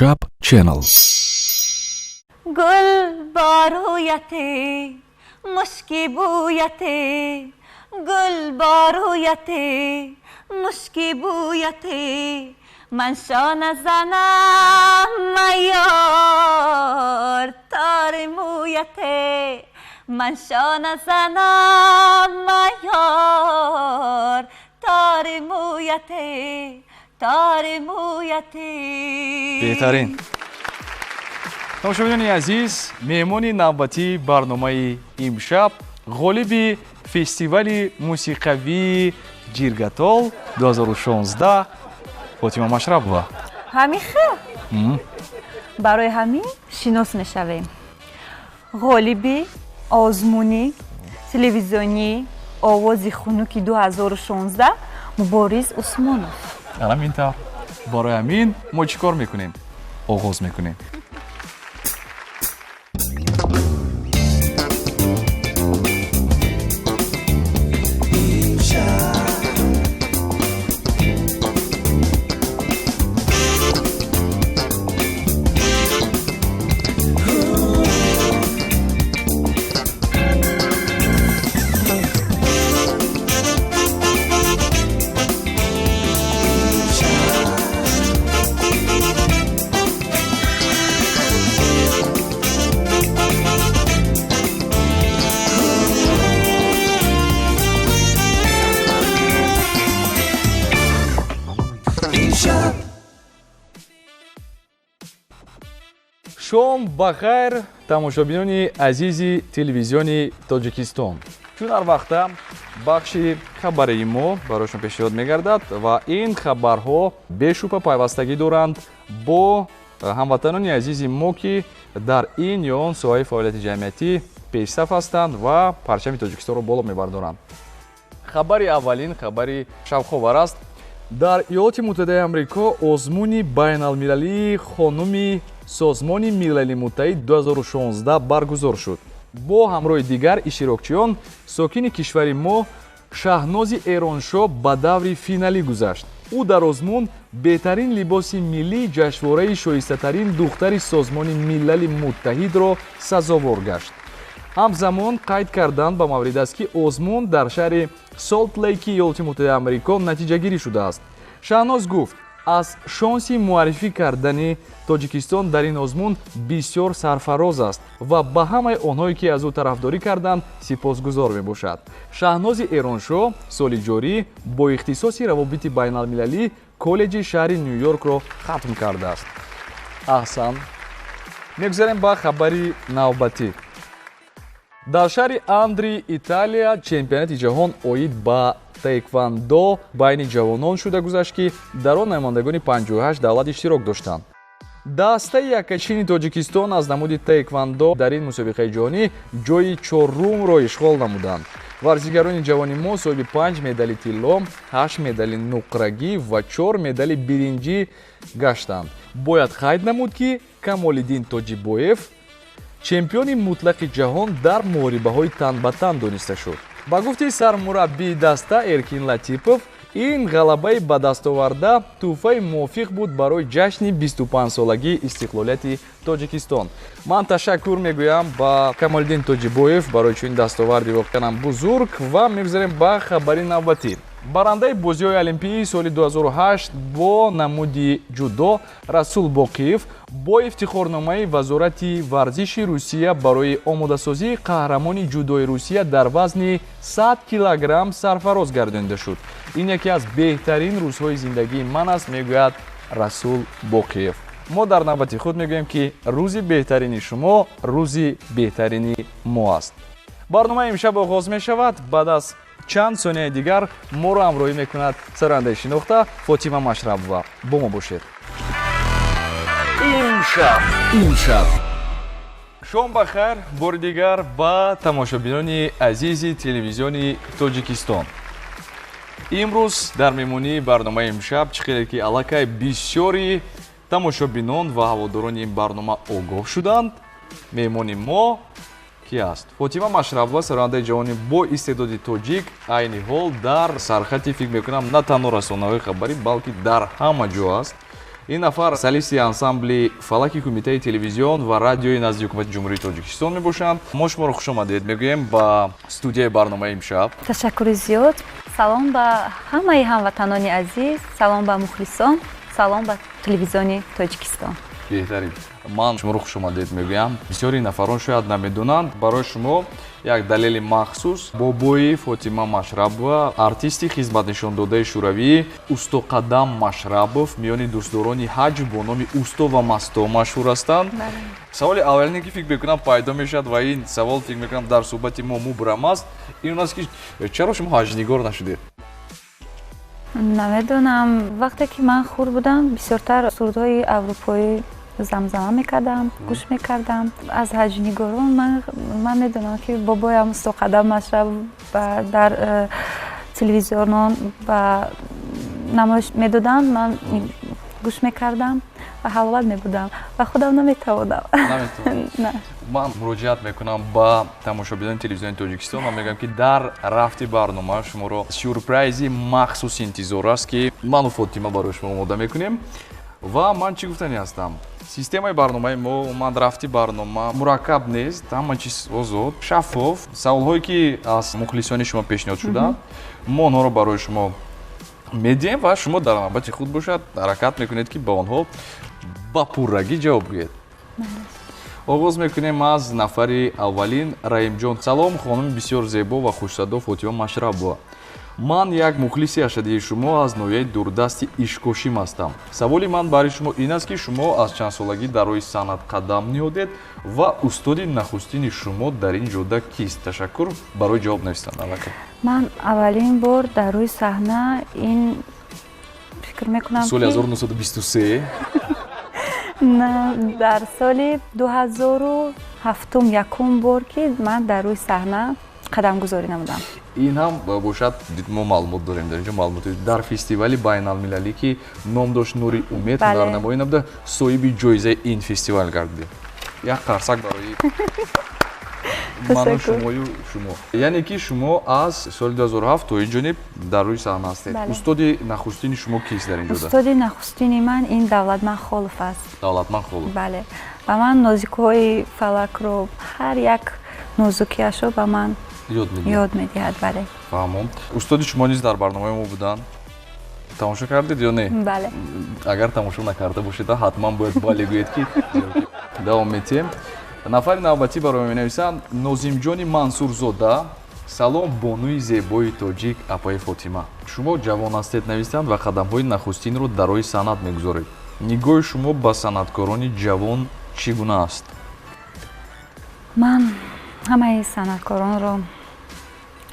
Имшаб Channel. Гул барояте, мушки буяте, гул барояте, мушки буяте, ман шона занам майёр тори муяте, ман шона занам майёр тори муяте, тори муяте. Беҳтарин. Тамошобинони азиз, меҳмони навбатии барномаи имшаб, ғолиби фестивали мусиқавии Ҷиргатол 2016 Фотима Машрабова. Ҳамин хел? Барои ҳамин шинос мешавем. Ғолиби озмуни телевизионии овози хунуки 2016 Мубориз Усмонов. Ҳамин тавр. Барои ҳамин мо чӣ кор мекунем? Оғоз мекунем. Шом ба хайр, тамошобинони азизи телевизиони Тоҷикистон. Чун ҳар вақта бахши хабарии мо барои шумо пешниҳод мегардад ва ин хабарҳо бешубҳа пайвастагӣ доранд бо ҳамватанони азизи мо, ки дар ин ё он соҳаи фаъолияти ҷамъиятӣ пешсаф ҳастанд ва парчами Тоҷикистонро боло мебардоранд. Хабари аввалин хабари шавқовар аст. Дар Иёлоти Муттаҳидаи Амрико озмуни байналмилалии хонуми Созмони Милали Муттаҳид 2016 баргузор шуд. Бо ҳамроҳи дигар иштирокчиён сокини кишвари мо Шаҳнози Эроншоҳ ба даври финалӣ гузашт. Ӯ дар озмун беҳтарин либоси миллии ҷашнвораи шоистатарин духтари Созмони Милали Муттаҳидро сазовор гашт. Ҳамзамон қайд кардан ба маврид аст, ки озмун дар шаҳри Солт-Лейки Иёлоти Муттаҳидаи Амрико натиҷагирӣ шудааст. Шаҳноз гуфт, аз шонси муаррифӣ кардани Тоҷикистон дар ин озмун бисёр сарфароз аст ва ба ҳамаи онҳое, ки аз ӯ тарафдорӣ карданд, сипосгузор мебошад. Шаҳнози Эроншоҳ соли ҷорӣ бо ихтисоси равобити байналмилалӣ коллеҷи шаҳри Ню-Йоркро хатм кардааст. Аҳсан. Мегузарем ба хабари навбатӣ. Дар шаҳри Андри, Италия, чемпионати ҷаҳон оид ба таеквондо байни ҷавонон шуда гузашт, ки дар он намояндагони 58 давлат иштирок доштанд. Дастаи яккачини Тоҷикистон аз намуди таеквондо дар ин мусобиқаи ҷаҳонӣ ҷойи чорумро ишғол намуданд. Варзигарони ҷавони мо соҳиби 5 медали тилло, 8 медали нуқрагӣ ва 4 медали биринҷӣ гаштанд. Бояд қайд намуд, ки Камолиддин Тоҷибоев чемпиони мутлақи ҷаҳон дар муҳорибаҳои тан ба тан дониста шуд. Ба гуфти сармураббии даста Эркин Латипов, ин ғалабаи ба дастоварда тӯҳфаи мувофиқ буд барои ҷашни 25-солагии истиқлолияти Тоҷикистон. Ман ташаккур мегӯям ба Камолиддин Тоҷибоев барои чунин дастоварди воқеан бузург ва мегузарем ба хабари навбатӣ. Барандаи бозиҳои Олимпии соли 2008 бо намуди ҷудо Расул Боқиев бо ифтихорномаи Вазорати варзиши Русия барои омодасозии қаҳрамони ҷудои Русия дар вазни 100 килограмм сарфароз гардонида шуд. Ин яке аз беҳтарин рӯзҳои зиндагии ман аст, мегӯяд Расул Боқиев. Мо дар навбати худ мегӯем, ки рӯзи беҳтарини шумо рӯзи беҳтарини мо аст. Барномаи имшаб оғоз мешавад. Баъд аз чанд сонияи дигар моро ҳамроҳӣ мекунад сарандаи шинохта Фотима Машрабова. Бо мо бошед. Имшаб, имшаб. Шом ба хайр бори дигар ба тамошобинони азизи телевизиони Тоҷикистон. Имрӯз дар меҳмонии барномаи имшаб чӣ хеле ки аллакай бисёри тамошобинон ва ҳаводорони ин барнома огоҳ шуданд, меҳмони мо ки аст? Фотима Машрабова, сарояндаи ҷавони бо истеъдоди тоҷик, айни ҳол дар сархати, фикр мекунам, на танҳо расонаҳои хабарӣ, балки дар ҳама ҷо аст. Ин нафар солисти ансамбли фалаки Кумитаи телевизион ва радиои назди Ҳукумати Ҷумҳурии Тоҷикистон мебошанд. Мо шуморо хушомадед мегӯем ба студияи барномаи имшаб. Ташаккури зиёд. Салом ба ҳамаи ҳамватанони азиз, салом ба мухлисон, салом ба телевизиони Тоҷикистон. Беҳтарин. Ман шуморо хушомадед мегӯям. Бисёри нафарон шояд намедонанд, барои шумо як далели махсус: бобои Фотима Машрабова, артисти хизматнишондодаи шӯравӣ Устоқадам Машрабов, миёни дӯстдорони ҳаҷв бо номи Усто ва Масто машҳур ҳастанд. Саволи аввалине, ки фикр мекунам пайдо мешавад, ва ин савол, фикр мекунам, дар суҳбати мо мубрам аст, ин он аст, ки чаро шумо ҳаҷвнигор нашудед? Намедонам, вақте ки ман хурд будам, бисёртар сурудҳои аврупоӣ замзама мекардам, гӯш мекардам. Аз ҳаҷвнигорон ман медонам, ки бобоям Устоқадам Машраб дар телевизионон ба намоиш медоданд, ман гӯш мекардам ва ҳаловат мебудам ва худам наметавонам. Ман муроҷиат мекунам ба тамошобинони телевизиони Тоҷикистон ва мегӯям, ки дар рафти барнома шуморо сюрпризи махсус интизор аст, ки ману Фотима барои шумо омода мекунем. Ва ман чӣ гуфтанӣ ҳастам? Системаи барномаи мо, умуман рафти барнома мураккаб нест, ҳама чиз озод, шаффоф. Саволҳое, ки аз мухлисони шумо пешниҳод шуданд, мо онҳоро барои шумо медиҳем ва шумо дар навбати худ бошад ҳаракат мекунед, ки ба онҳо ба пуррагӣ ҷавоб гӯед. Оғоз мекунем аз нафари аввалин, Раимҷон. Салом, хонуми бисёр зебо ва хушсадо Фотима Машрабова. Ман як мухлиси ашаддии шумо аз ноҳияи дурдасти Ишкошим ҳастам. Саволи ман барои шумо ин аст, ки шумо аз чандсолагӣ дар роҳи санъат қадам ниҳодед ва устоди нахустини шумо дар ин ҷода кист? Ташаккур барои ҷавоб навистан. Аллакай Ман аввалин бор дар рӯи саҳна, ин фикр мекунам, соли 1923. На, дар соли 2007 якум бор, ки ман дар рӯи саҳна қадамгузорӣ намудам. Ин ҳам бошад, мо маълумот дорем, дар инҷо маълумот: дар фестивали байналмилалӣ, ки ном дошт «Нури умед», ҳунарнамоӣ намуда, соҳиби ҷоизаи ин фестивал гардидед. Як қарсак барои ману шумою шумо. Яъне ки шумо аз соли 2007 то ин ҷониб дар рӯи саҳна ҳастед. Устоди нахустини шумо кист дар ин ҷода? Устоди нахустини ман ин Давлатман Холов аст. Давлатман Холов. Бале, ба ман нозикҳои фалакро, ҳар як нозукиашро ба ман ёд медиҳад, бале. Фаҳмом. Устоди шумо низ дар барномаи мо буданд. Тамошо кардед ё не? Бале. Агар тамошо накарда бошед, ҳатман бояд бале гӯед, ки давом метиҳем. Нафари навбатӣ барои менависанд, Нозимҷони Мансурзода. Салом, бонуи зебои тоҷик апаи Фотима. Шумо ҷавон ҳастед, нависанд, ва қадамҳои нахустинро дар роҳи санъат мегузоред. Нигоҳи шумо ба санъаткорони ҷавон чӣ гуна аст? Ман ҳамаи санъаткоронро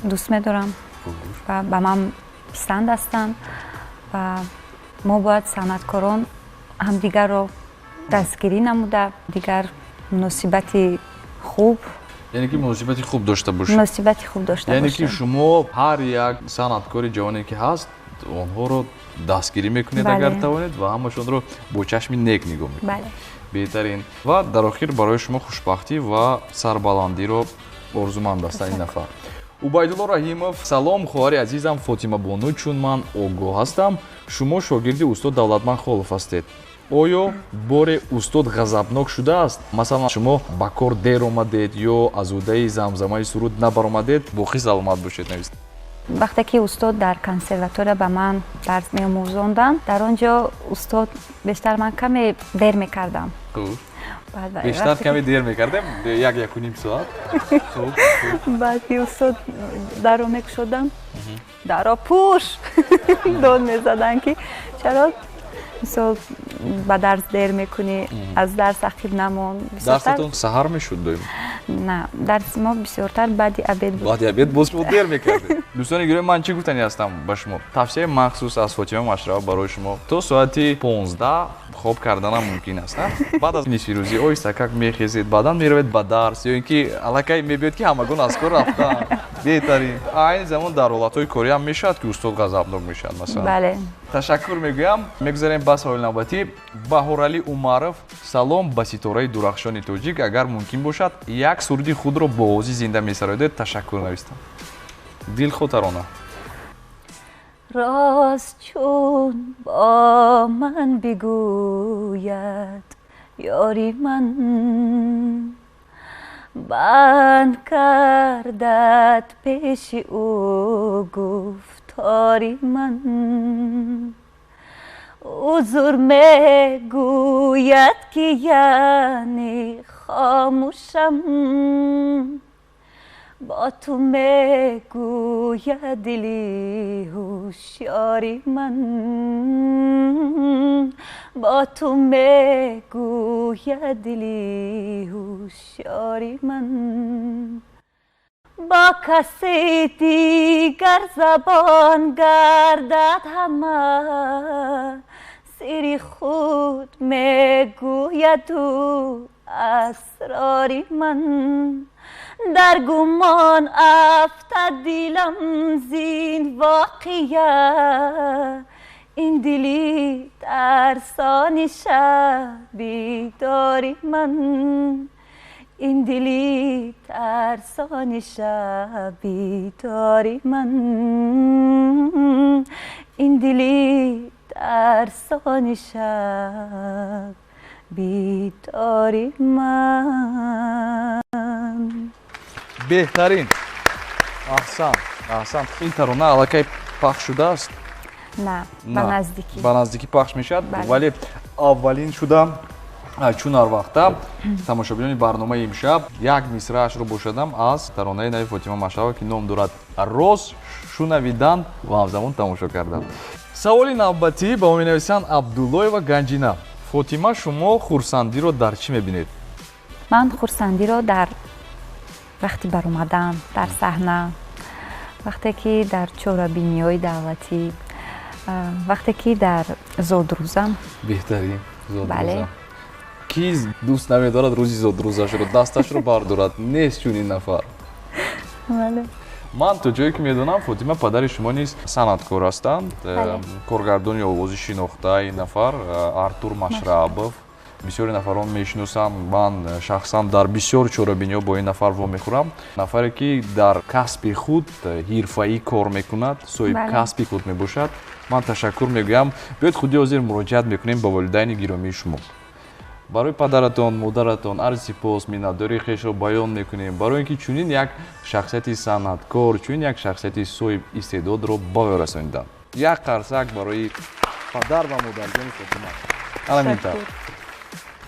дӯст медорам ва ба ман писанд ҳастанд ва мо бояд санъаткорон ҳамдигарро дастгирӣ намуда, дигар муносибати хуб. Яъне ки муносибати хуб дошта бошед. Муносибати хуб дошта. Яъне ки шумо ҳар як санъаткори ҷавоне, ки ҳаст, онҳоро дастгирӣ мекунед, агар тавонед, ва ҳамашонро бо чашми нек нигоҳ мекунед. Беҳтарин. Ва дар охир барои шумо хушбахтӣ ва сарбаландиро орзуманд аст ин нафар, Убайдулло Раҳимов. Салом, хоҳари азизам Фотима бону. Чун ман огоҳ ҳастам, шумо шогирди устод Давлатман Холов ҳастед. Оё боре устод ғазабнок шудааст? Масалан, шумо ба кор дер омадед ё аз ӯҳдаи замзамаи суруд набаромадед? Боқӣ саломат бошед, навист. Вақте ки устод дар консерватория ба ман дарс меомӯзонданд, дар он ҷо устод бештар ман каме дер мекардам. Бештар каме дер мекардем, як якуним соат. Баъд ки устод дарро мекушодам, «Дарро пӯш!» дод мезаданд, ки чаро, мисол, ба дарс дер мекунӣ, аз дарс ақиб намон. Дарсатон саҳар мешуд доим? На, дарси мо бисёртар баъди обед буд. Баъди обед боз шумо дер мекардед. Дӯстони гиромӣ, ман чӣ гуфтанӣ ҳастам ба шумо? Тавсияи махсус аз Фотима Машрабова барои шумо: то соати 15 хоб карданам мумкин аст. Баъд аз нисфирӯзӣ оҳиста как мехезед, баъдан меравед ба дарс ё ин ки аллакай мебиёд, ки ҳамагон аз кор рафтаанд. Беҳтарин. Айни замон дар ҳолатҳои корӣ ҳам мешавад, ки устод ғазабнок мешавад, масалан? Бале. Ташаккур мегӯям. Мегузарем ба саволи навбатӣ. Баҳоралӣ Умаров. Салом ба ситораи дурахшони тоҷик. Агар мумкин бошад, як суруди худро бо овози зинда месароидед. Ташаккур, навистам. Дилхоҳ тарона. Роз чун бо ман бигӯяд ёри ман, банд кардад пеши ӯ гуфтори ман. Узр мегӯяд, ки яъне хомӯшам, бо ту мегӯяд дили ҳушёри ман, бо ту мегӯяд дили ҳушёри ман. Бо касе дигар забон гардад ҳама, сири худ мегӯяд ӯ асрори ман. Дар гумон афтад дилам зин воқеа, ин дили тарсони шабидори ман, ин дили тарсони шабидори ман, ин дили тарсони шабидори ман. Беҳтарин, аҳсан, аҳсан. Ин тарона аллакай пахш шудааст? На, ба наздикӣ. Ба наздикӣ пахш мешавад, вале аввалин шуда, чун ҳар вақта тамошобинони барномаи имшаб як мисраашро бошадам аз таронаи нави Фотима Машрабова, ки ном дорад «Роз», шунавидан ва ҳамзамон тамошо кардан. Саволи навбатӣ ба мо менависанд Абдуллоева Ганҷина. Фотима, шумо хурсандиро дар чӣ мебинед? Ман хурсандиро дар вақти баромадан дар саҳна, вақте ки дар чорабиниҳои давлатӣ, вақте ки дар зодрӯзам. Беҳтарин, зодрӯзам. Ки дӯст намедорад рӯзи зодрӯзашро дасташро бардорад? Нест чунин нафар. Ман то ҷое ки медонам, Фотима, падари шумо низ санъаткор ҳастанд, коргардони овози шинохта ин нафар Артур Машрабов. Бисёри нафарон мешиносанд. Ман шахсан дар бисёр чорабиниҳо бо ин нафар вомехӯрам. Нафаре ки дар касби худ ҳирфаӣ кор мекунад, соҳиби касби худ мебошад. Ман ташаккур мегӯям. Биёед, худи ҳозир муроҷиат мекунем ба волидайни гиромии шумо. Барои падаратон, модаратон арзи сипос, миннатдории хешро баён мекунем, барои ин ки чунин як шахсияти санъаткор, чунин як шахсияти соҳиб истеъдодро ба ӯ расониданд. Як қарсак барои падар ва модарҷони Фотима. Ана мин тавр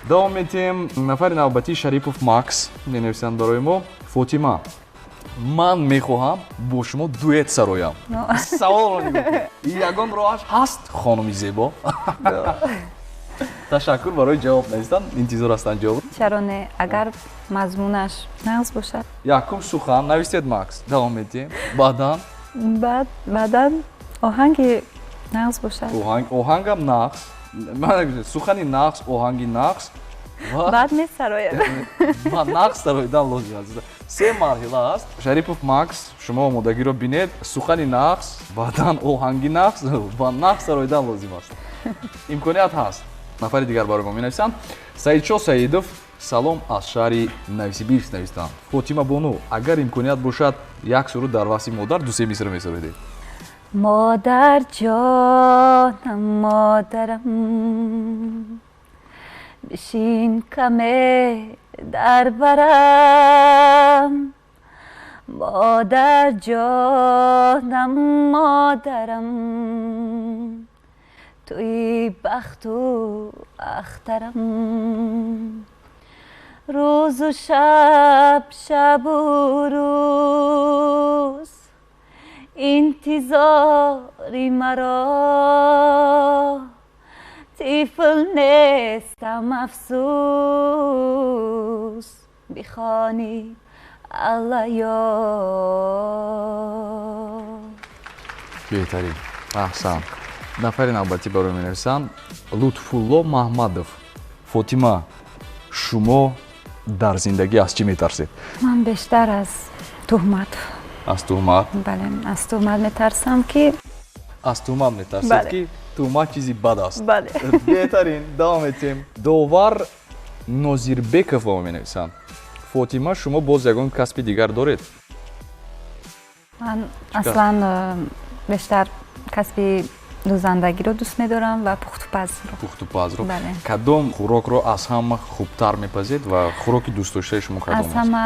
давом метиҳем. Нафари навбатӣ Шарипов Макс менависанд барои мо: Фотима, ман мехоҳам бо шумо дуэт сароям. Саволро нигоҳ кунед. Ягон роҳаш ҳаст, хонуми зебо? Ташаккур барои ҷавоб навистан, интизор ҳастанд ҷавоб. Чаро не, агар мазмунаш нағз бошад. Якум сухан навистед, Макс, давом метиҳем, баъдан? Баъд, баъдан оҳанги нағз бошад. Оҳангам нағз, сухани нағз, оҳанги нағз. Баъд месарояд. Нағз сароидан лозим аст. Се марҳила аст. Шарипов Макс, шумо омодагиро бинед: сухани нағз, баъдан оҳанги нағз ва нағз сароидан лозим аст. Имконият ҳаст. Нафари дигар барои мо менависанд Саидшо Саидов. Салом аз шаҳри Новосибирск навистанд. Фотима бону, агар имконият бошад, як суруд дар васфи модар, дусе мисра месароидед. Модарҷонам, модарам, бишин каме дар барам. Модарҷонам, модарам, туи бахту ахтарам. Рӯзу шаб, шабу рӯз интизори маро. Тифл нестам, афсӯс, бихонӣ аллаё. Беҳтарин, аҳсан. Нафари навбатӣ барои менависанд Лутфулло Маҳмадов. Фотима, шумо дар зиндагӣ аз чӣ метарсед? Ман бештар аз туҳмат. Аз туҳмат? Бале, аз туҳмат метарсам, ки Аз туҳмат метарсед, ки туҳмат чизи бад аст. Бале. Беҳтарин, давом метиҳем. Довар Нозирбеков ба мо менависанд: Фотима, шумо боз ягон касби дигар доред? Ман аслан бештар Касби дӯзандагиро дӯст медорам ва пухтупазро. Пухтупазро. Кадом хӯрокро аз ҳама хубтар мепазед ва хӯроки дӯстдоштаи шумо кадом аст? Аз ҳама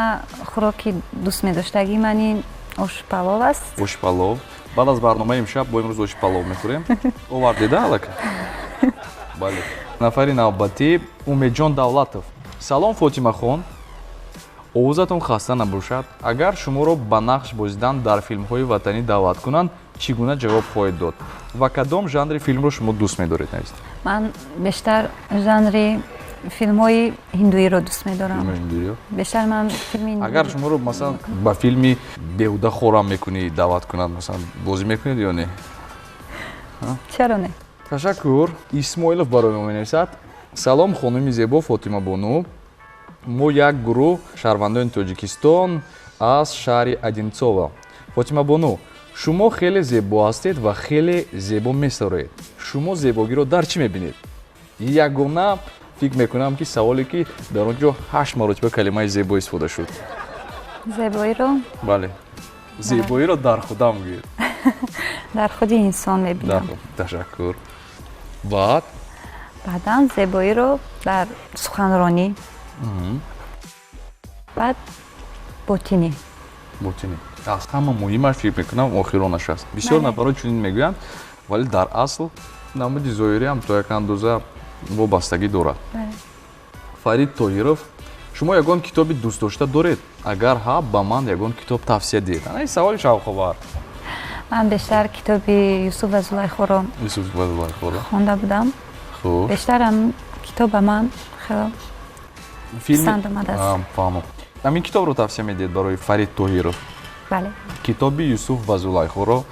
хӯроки дӯст медоштагии ман ин ошпалов аст. Ошпалов. Баъд аз барномаи имшаб бо имрӯз ошпалов мехӯрем. Овардеда аллакай? Бале. Нафари навбатӣ Умедҷон Давлатов. Салом, Фотимахон. Овозатон хаста набошад. Агар шуморо ба нақш бозидан дар филмҳои ватанӣ даъват кунанд, чӣ гуна ҷавоб хоҳед дод? Ва кадом жанри филмро шумо дӯст медоред, навист? Ман бештар жанри филмҳои ҳиндуиро дӯст медорам. Бештар ман филми Агар шуморо, масалан, ба филми беҳуда хорам мекунӣ даъват кунанд, масалан, бозӣ мекунед ё не? Чаро не? Ташаккур. Исмоилов барои мо менависад: Салом, хонуми зебо Фотима бону. Мо як гурӯҳ шаҳрвандони Тоҷикистон аз шаҳри Одинцово. Фотима бону, шумо хеле зебо ҳастед ва хеле зебо месароед. Шумо зебогиро дар чӣ мебинед? Ягона фикр мекунам, ки саволе, ки дар он ҷо 8 маротиба калимаи зебо истифода шуд. Зебоиро? Бале, зебоиро дар худам гӯед. Дар худи инсон мебинам. Ташаккур. Баъд? Баъдан зебоиро дар суханронӣ, баъд ботинӣ. Ботинӣ аз ҳама муҳимаш, фикр мекунам, охиронаш аст. Бисёр нафарҳо чунин мегӯянд, вале дар асл намуди зоҳирӣ ҳам то як андоза вобастагӣ дорад. Фарид Тоҳиров: шумо ягон китоби дӯстдошта доред? Агар ҳа, ба ман ягон китоб тавсия диҳед. Ана ин саволи шавқовар. Ман бештар китоби Юсуф ва Зулайхоро Юсуф ва Зулайхоро хонда будам. Бештарам китоб ба ман хеле писанд омадааст. Фаҳмам. Ҳамин китобро тавсия медиҳед барои Фарид Тоҳиров? Бале. Китоби Юсуф ва Зулайхоро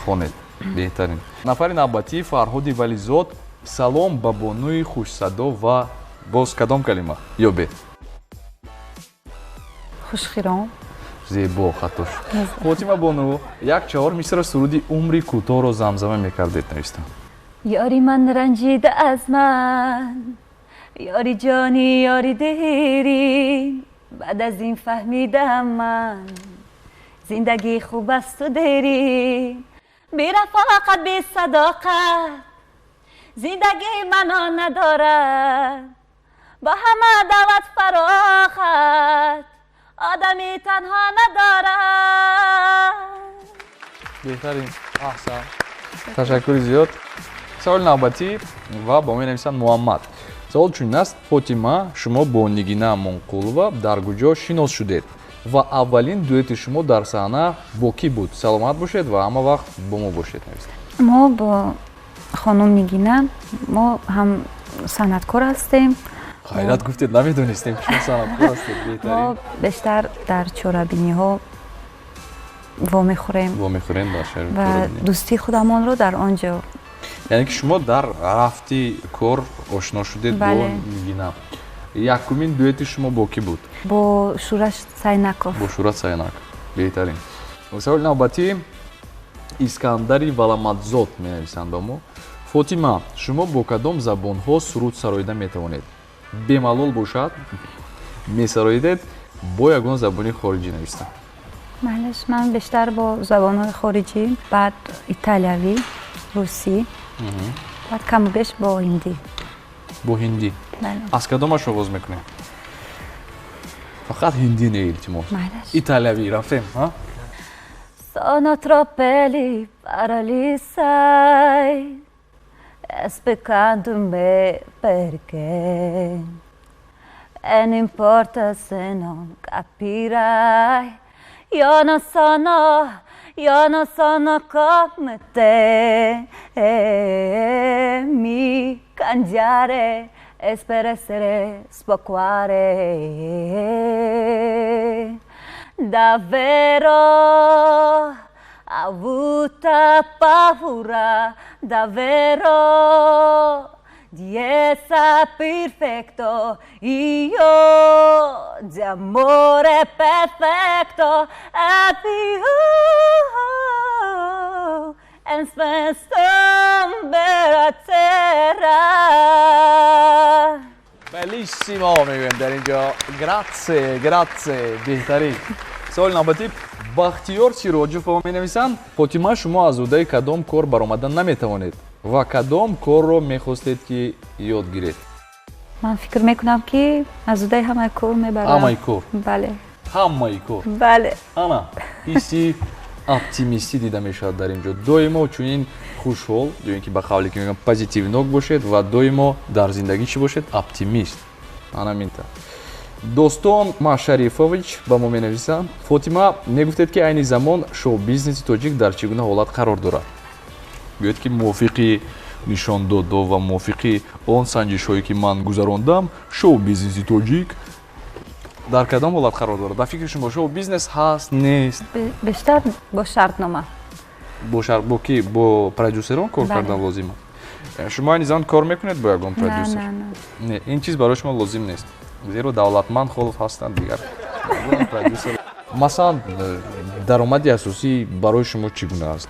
хонед, беҳтарин. Нафари навбатӣ Фарҳоди Вализод: салом ба бонуи хушсадо ва боз кадом калима ёбед? Хушхиром. Зебо, хато шуд. Фотима бону, як чаҳор мисра суруди умри кӯтоҳро замзама мекардед, навистам. Ёри ман ранҷида аз ман, ёри ҷонӣ, ёри дерӣ, баъд аз ин фаҳмидам ман, зиндагӣ хуб асту дерӣ, бирафоқат, бисадоқат зиндагӣ маъно надорад, бо ҳама даъват фароғат одами танҳо надорад. Беҳтарин, аҳсан, ташаккури зиёд. Саволи навбатӣ ва ба мо менависанд Муҳаммад. Савол чунин аст: Фотима, шумо бо Нигина Амонқулова дар куҷо шинос шудед ва аввалин дуэти шумо дар саҳна бо кӣ буд? Саломат бошед ва ҳама вақт бо мо бошед, навистанд. Мо бо хонум Нигина, мо ҳам санъаткор ҳастем. Хайрат гуфтед, намедонистем, ки шумо санъаткор ҳастед. Беҳтарин. Мо бештар дар чорабиниҳо вомехӯрем. Вомехӯрем дар шаҳри ва дӯстии худамонро дар он ҷо. Яъне ки шумо дар рафти кор ошно шудед бо Нигина. Якумин дуэти шумо бо кӣ буд? Бо Шӯраш Сайнаков. Бо Шӯрат Сайнаков, беҳтарин. Саволи навбатӣ Искандари Валаматзод менависанд ба мо: Фотима, шумо бо кадом забонҳо суруд сароида метавонед? Бемалол бошад, месароидед бо ягон забони хориҷӣ, навистам. Майлаш, ман бештар бо забонҳои хориҷӣ, баъд италиявӣ, русӣ, баъд каму беш бо ҳиндӣ. Бо ҳиндӣ? Аз кадомаш оғоз мекунем? Фақат ҳиндӣ не, илтимос. Италиявӣ рафтем. Sono troppe le parole, sai, è peccato me perché e non importa se non capirai, io non sono come te, mi cangiare e per essere sboccare davvero avuta paura davvero di essere perfetto, io di amore perfetto e più e spesso terra. Bellissimo, мегӯем дар ин ҷо. Grazie, grazie, беҳтарин. Саволи навбатӣ Бахтиёр Сироҷев ба мо менависанд: Фотима, шумо аз ӯҳдаи кадом кор баромада наметавонед ва кадом корро мехостед ки ёд гиред? Ман фикр мекунам ки аз ӯҳдаи ҳамаи кор мебарам. Ҳамаи кор? Бале. Ҳамаи кор? Бале. Ана, ҳисси оптимистӣ дида мешавад дар ин ҷо. Доимо чунин хушҳол, ё ин ки ба қавле ки мегӯям позитивнок бошед ва доимо дар зиндагӣ чӣ бошед? Оптимист. Ана минта. Достон Машарифович ба мо менависанд: Фотима, мегуфтед ки айни замон шоу-бизнеси тоҷик дар чӣ гуна ҳолат қарор дорад? Гӯяд ки мувофиқи нишондодҳо ва мувофиқи он санҷишҳое ки ман гузарондам, шоу-бизнеси тоҷик дар кадом ҳолат қарор дорад? Ба фикри шумо шоу-бизнес ҳаст, нест? Бештар бо шартнома. Бо шарт, бо ки? Бо продюсерон кор кардан лозим аст? Шумо айни замон кор мекунед бо ягон продюсер? Не, не, ин чиз барои шумо лозим нест. Зеро давлатманд холов ҳастанд дигар. Продюсер. Масалан, даромади асосӣ барои шумо чӣ гуна аст?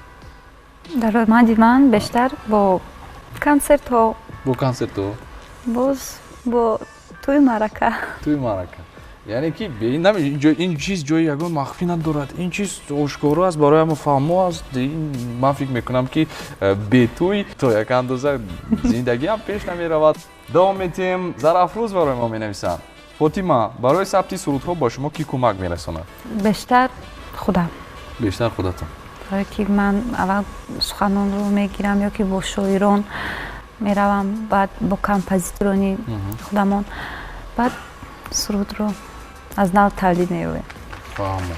Даромади ман бештар бо консертҳо. Бо консертҳо? Боз бо тӯи маърака. Тӯи маърака. Яъне ки ин чиз ҷои ягон махфӣ надорад. Ин чиз ошкоро аст, барои ҳама фаҳмо аст. Ман фикр мекунам ки бе тӯй то як андоза зиндагиам пеш намеравад. Давом метиҳем. Зарафрӯз барои мо менависанд: Фотима, барои сабти сурудҳо ба шумо кӣ кӯмак мерасонад? Бештар худам. Бештар худатон. Барое ки ман аввал суханонро мегирам ё ки бо шоирон меравам, баъд бо композиторони худамон, баъд сурудро аз нав тавлид меёбем. Фаҳмо.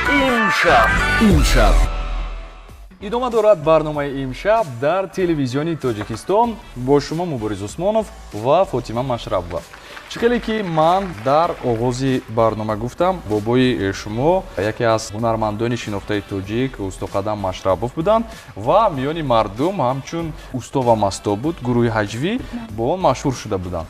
Имшаб, имшаб. Идома дорад барномаи имшаб дар телевизиони Тоҷикистон бо шумо Мубориз Усмонов ва Фотима Машрабова. Чӣ хеле ки ман дар оғози барнома гуфтам, бобои шумо яке аз ҳунармандони шинохтаи тоҷик Устоқадам Машрабов буданд ва миёни мардум ҳамчун усто ва масто буд, гурӯҳи ҳаҷвӣ бо он машҳур шуда буданд.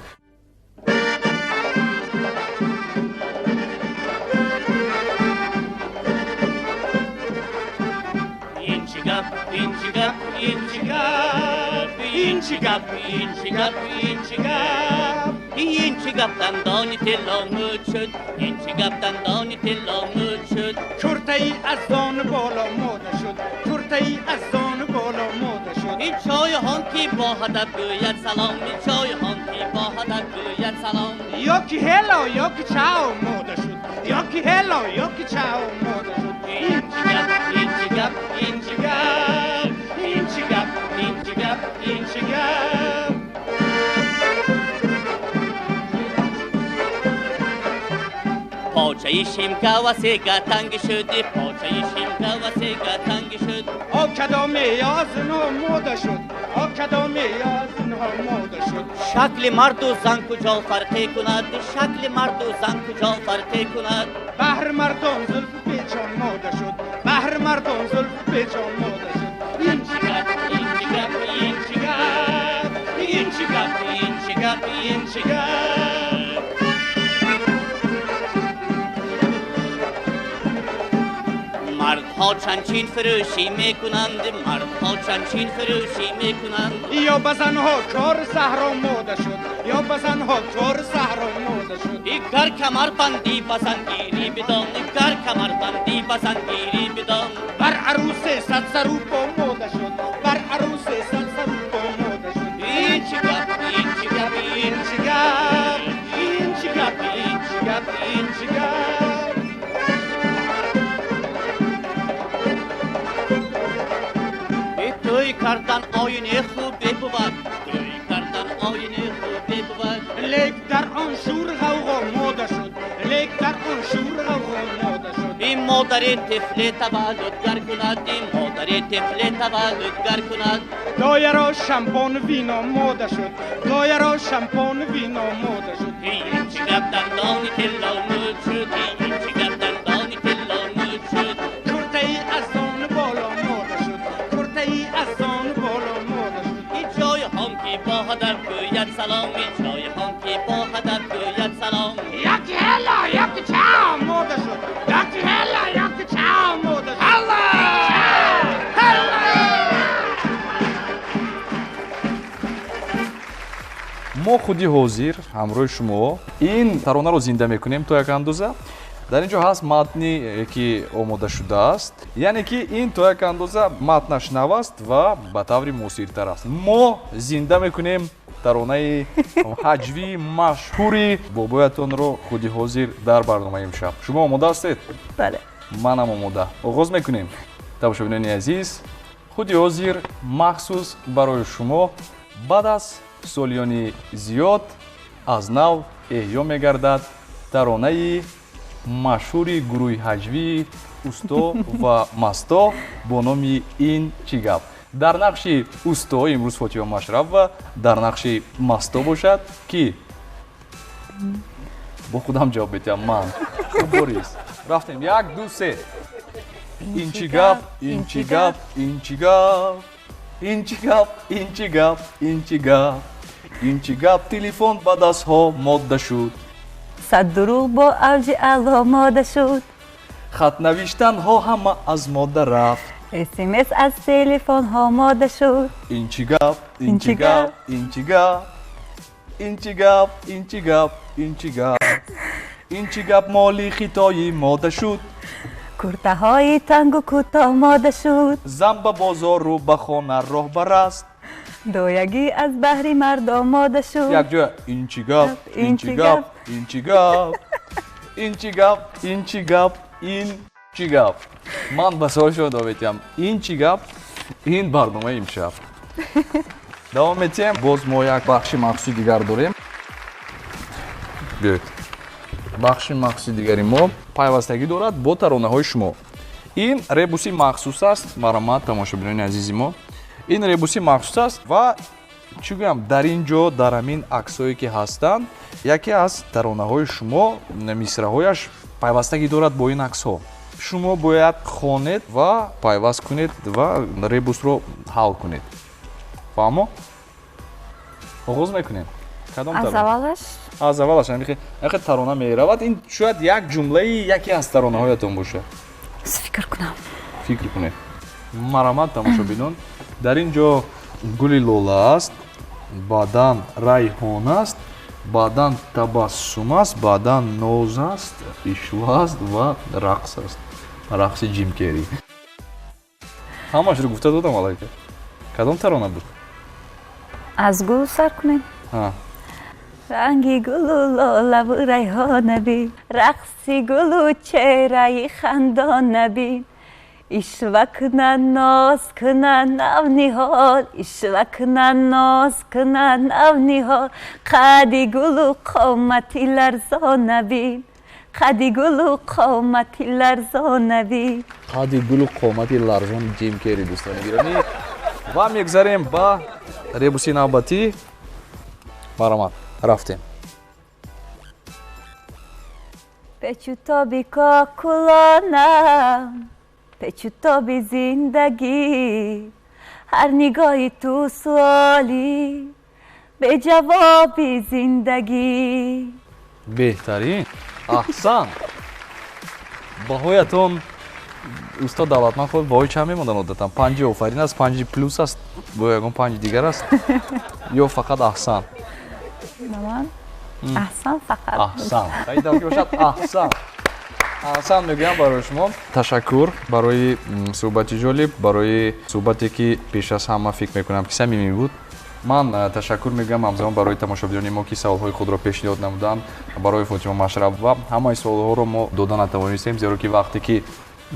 Инчи гап дандони тилло муд шуд, инчи гап дандони тилло муд шуд. Куртаи аз зону боло мода шуд, куртаи аз зону боло мода шуд. Ин чойхон ки бо ҳадаб гӯяд салом, ин чойхон ки бо ҳадаб гӯяд салом. Ё ки ҳело, ё ки чао мода шуд, ё ки ҳело, ё ки чао мода шуд. Инчи гап, инчи гап, инчи гап, инчи гап, инчи гап, инчи гап. Почаи шимка ва сега танги шуд, почаи шимка ва сега танги шуд. Об кадоме язно мода шуд, об кадоме язно мода шуд. Шакли марду зан куҷо фарқе кунад, шакли марду зан куҷо фарқе кунад. Баҳр мардон зулф печон мода шуд, баҳр мардон зулф печон мода шуд. Инчи гап, инчи гап, инчи гап, инчи гап, инчи гап, инчи гап. Мардҳо чанчин фурӯшӣ мекунанд, мардҳо чанчин фурӯшӣ мекунанд. Ё ба занҳо кор саҳро мода шуд, ё ба занҳо кор саҳро мода шуд. Гар камарбандӣ ба зангирӣ бидон, гар камарбандӣ ба зангирӣ бидон. Бар арӯсе садсару по мода шуд, бар арӯсе садсару по мода шуд. Инчи гап, инчи гап, инчи гап, инчи гап, инчи гап, инчи гап. Тӯй кардан оини хубе бувад, тӯй кардан оини хубе бувад. Лек дар он шур ғавғо мода шуд, лек дар он шур ғавғо мода шуд. Ин модари тифле таваллудгар кунад, ин модари тифле таваллудгар кунад. Дояро шампон вино мода шуд, дояро шампон вино мода шуд. Инчи гап дандони тилло муд шуд, инчи гап дандони тилло муд шуд. Куртаи аз зону боло мода шуд, куртаи аз зону боло мода шуд. Ин ҷойҳон ки бо ҳадаб гӯяд салом, ин ҷойҳон ки бо ҳадаб гӯяд салом. Яки ҳело, яки чао мода шуд, яки ҳело, яки чао мода шуд. Ҳело! Ҳело! Мо худи ҳозир ҳамроҳи шумо ин таронаро зинда мекунем то як андоза. Дар ин ҷо ҳаст матне ки омода шудааст, яъне ки ин то як андоза матнаш нав аст ва ба таври муассиртар аст. Мо зинда мекунем таронаи ҳаҷвии машҳури бобоятонро худи ҳозир дар барномаи имшаб. Шумо омода ҳастед? Бале. Манам омода. Оғоз мекунем. Тамошобинони азиз, худи ҳозир махсус барои шумо баъд аз солиёни зиёд аз нав эҳё мегардад таронаи машҳури гурӯҳи ҳаҷвии Усто ва Масто бо номи «Ин чӣ гап». Дар нақши усто имрӯз Фотима Машрабова, дар нақши Масто бошад ки бо худам ҷавоб медиҳам ман. Борис. Рафтем. 1, 2, 3. Ин чӣ гап, ин чӣ гап, ин чӣ гап, ин чӣ гап, ин чӣ гап, ин чӣ гап, ин чӣ гап, телефон ба дастҳо модда шуд. Сад дурӯғ бо авҷи аъло мода шуд. Хатнавиштанҳо ҳама аз мода рафт. СМС аз телефонҳо мода шуд. Ин чӣ гап, ин чӣ гап, ин чӣ гап, ин чӣ гап, ин чӣ гап, ин чӣ гап, ин чӣ гап, моли хитоӣ мода шуд. Куртаҳои тангу кӯтоҳ мода шуд. Зан ба бозору ба хона роҳбар аст. Доягӣ аз баҳри мардон мода шуд. Якҷоя. Ин чӣ гап, ин чӣ гап, ин чӣ гап, ин чӣ гап, ин чӣ гап, ин чӣ гап. Ман ба саволи шумо давом медиҳам. Ин чӣ гап? Ин барномаи имшаб. Давом медиҳем. Боз мо як бахши махсуси дигар дорем. Биёед. Бахши махсуси дигари мо пайвастагӣ дорад бо таронаҳои шумо. Ин ребуси махсус аст, марҳамат, тамошобинони азизи мо. Ин ребуси махсус аст ва чӣ гӯям, дар ин ҷо дар ҳамин аксҳое ки ҳастанд, яке аз таронаҳои шумо мисраҳояш пайвастагӣ дорад бо ин аксҳо. Шумо бояд хонед ва пайваст кунед ва ребусро ҳал кунед. Фаҳмо? Оғоз мекунем. Аз аввалаш? Аз аввалаш. Ҳамин тарона меравад. Ин шояд як ҷумлаи яке аз таронаҳоятон бошад. Фикр кунам. Фикр кунед. Марҳамат, тамошобинон. Дар ин ҷо гули лола аст, баъдан райҳон аст, баъдан табассум аст, баъдан ноз аст, ишва аст ва рақс аст. Рақси Ҷим Керри. Ҳамашро гуфта додам аллакай. Кадом тарона буд? Аз гул сар кунем. Ранги гулу лолаву райҳона бин, рақси гулу чеҳраи хандона бин, ишва кунад, ноз кунад навниҳол, ишва кунад, ноз кунад навниҳол, қади гулу қомати ларзона бин, қади гулу қомати ларзона бин. Қади гулу қомати ларзон Ҷим Керри, дӯстони гиромӣ. Ва мегзарем ба ребуси навбатӣ. Марҳамат, рафтем. Печу тоби кокулонам, печу тоби зиндагӣ, ҳар нигоҳи ту суолӣ беҷавоби зиндагӣ. Беҳтарин, аҳсан. Баҳоятон устод Давлатманд худ баҳои чанд мемондан одатан? 5 офарин аст, 5 плюс аст, бо ягон 5 дигар аст ё фақат аҳсан? Ман аҳсан фақат. Аҳсан. Хайдам ки бошад аҳсан. Аҳсан мегӯям барои шумо. Ташаккур барои суҳбати ҷолиб, барои суҳбате ки пеш аз ҳама фикр мекунам ки самимӣ буд. Ман ташаккур мегӯям ҳамзамон барои тамошобинони мо ки саволҳои худро пешниҳод намуданд барои Фотима Машрабова. Ҳамаи саволҳоро мо дода натавонистем, зеро ки вақте ки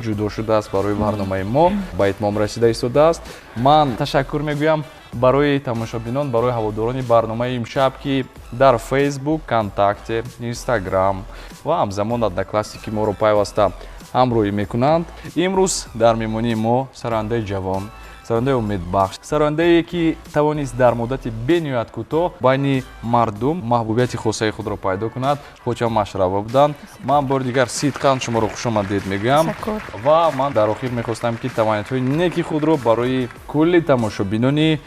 ҷудо шудааст барои барномаи мо ба итмом расида истодааст. Ман ташаккур мегӯям барои тамошобинон, барои ҳаводорони барномаи имшаб ки дар Фейсбук, Контакте, Инстаграм ва ҳамзамон Одноклассники моро пайваста ҳамроҳӣ мекунанд. Имрӯз дар меҳмонии мо сарояндаи ҷавон, сарояндаи умедбахш, сарояндае ки тавонист дар муддати бениҳоят кӯтоҳ байни мардум маҳбубияти хосаи худро пайдо кунад, Фотима Машрабова буданд. Ман бори дигар сидқан шуморо хушомадед мегӯям ва ман дар охир мехостам ки таманниётҳои неки худро барои кулли тамошобинони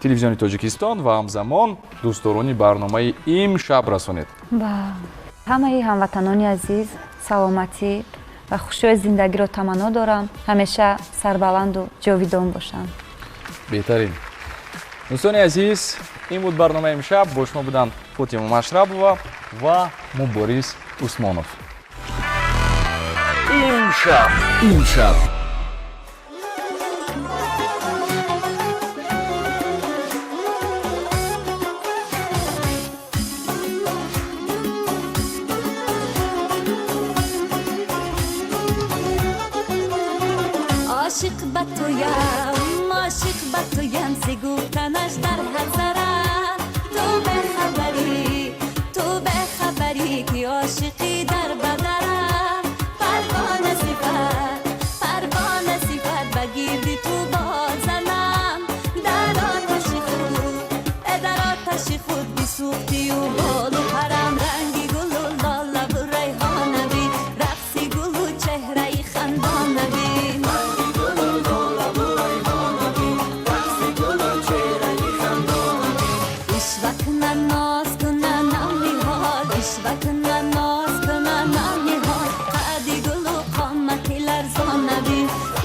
телевизиони Тоҷикистон ва ҳамзамон дӯстдорони барномаи имшаб расонед. Ба ҳамаи ҳамватанони азиз саломатӣ ва хушиҳои зиндагиро таманно дорам. Ҳамеша сарбаланду ҷовидон бошанд. Беҳтарин. Дӯстони азиз, ин буд барномаи имшаб. Бо шумо буданд Фотима Машрабова ва Мубориз Усмонов. Имшаб, имшаб. Ошиқ ба туям, ошиқ ба туям, зи гуфтанаш дар ҳазарам. Ту бехабарӣ, ту бехабарӣ, ки ошиқӣ дар бадарам. Парвона сифат, парвона сифат, ба гирди ту бозанам. Дар оташи худ, дар оташи худ бисӯхтию болу парам. Ранги гулу лолаву райҳонавӣ, рақси гулу чеҳраи хандонавӣ. Ишва кунан, ноз кунан, навниҳол, ишва кунан, ноз кунан, навниҳол. Қади гулу қомати ларзонавӣ,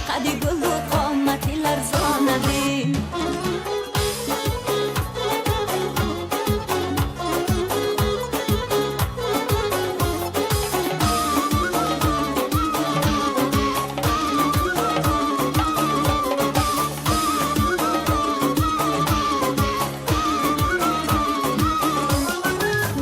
қади гулу қомати ларзонавӣ.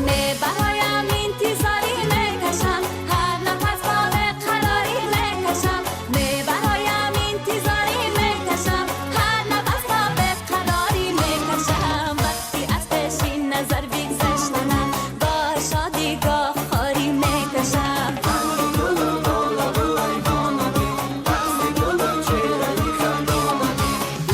Не бароям интизорӣ мекашам, ҳар нафас бо беқарорӣ мекашам. Не бароям интизорӣ мекашам, ҳар нафас бо беқарорӣ мекашам. Вақти аз пеши назар бигзаштанам, бо шодӣ гоҳ хорӣ мекашам.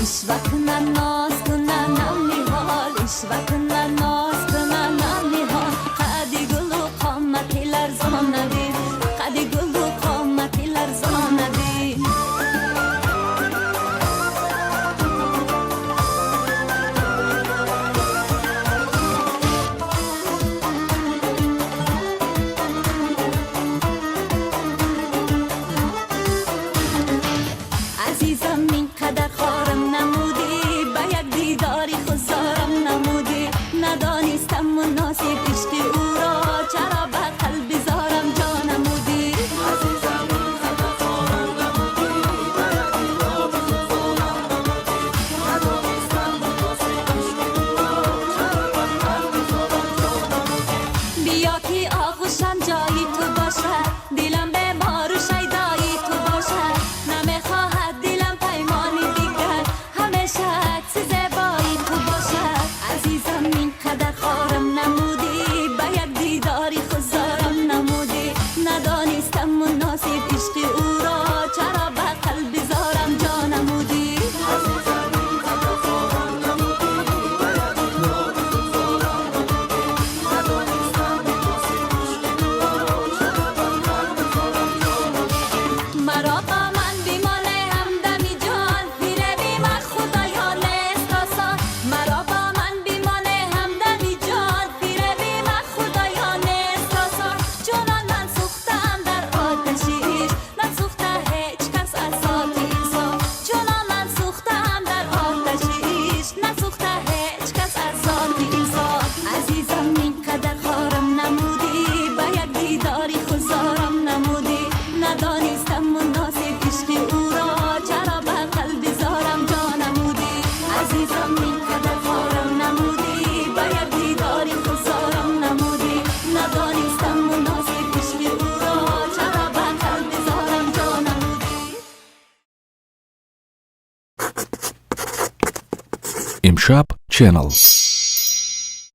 Ишва кунан, ноз кунан, навниҳол, ишва кунан, ноз кунан, навниҳол. Қади гулу қомати ларзонавӣ, қади гулу қомати ларзонавӣ. Азизам, ин қадар хорам намудӣ, ба як дидори худ зорам намудӣ. Надонистам муносиб ишқи ӯро, чаро ба қалби зорам ҷо намудӣ. Биё ки оғӯшам ҷои ту бошад, дилам бемору шайдои ту бошад. Намехоҳад дилам паймони дигар, ҳамеша акси зебои ту бошад. Азизам, ин қадар хорам намудӣ, ба як дидори худ зорам намудӣ. Надонистам муносиб ишқи ӯро, чаро ба қалби зорам ҷо намудӣ. Маро бо ман бимоне ҳамдами ҷон, фиреби ман худоё нест осон. Маро бо ман бимоне ҳамдами ҷон, фиреби ман худоё нест осон. Чунон ман сӯхтаам дар оташи ишқ, насӯхта ҳеҷ кас аз зоти инсон. Чунон ман сӯхтаам дар оташи ишқ, насӯхта ҳеҷ кас аз зоти инсон. Азизам, ин қадар хорам намудӣ, ба як дидори худ зорам намудӣ. Надонистам муносиб ишқи ӯро, чаро ба қалби зорам ҷо намудӣ. Азизам, ин қадар хорам намудӣ, ба як дидори худ зорам намудӣ. Надонистам муносиб ишқи ӯро, чаро ба қалби зорам ҷо намудӣ. Имшаб Channel.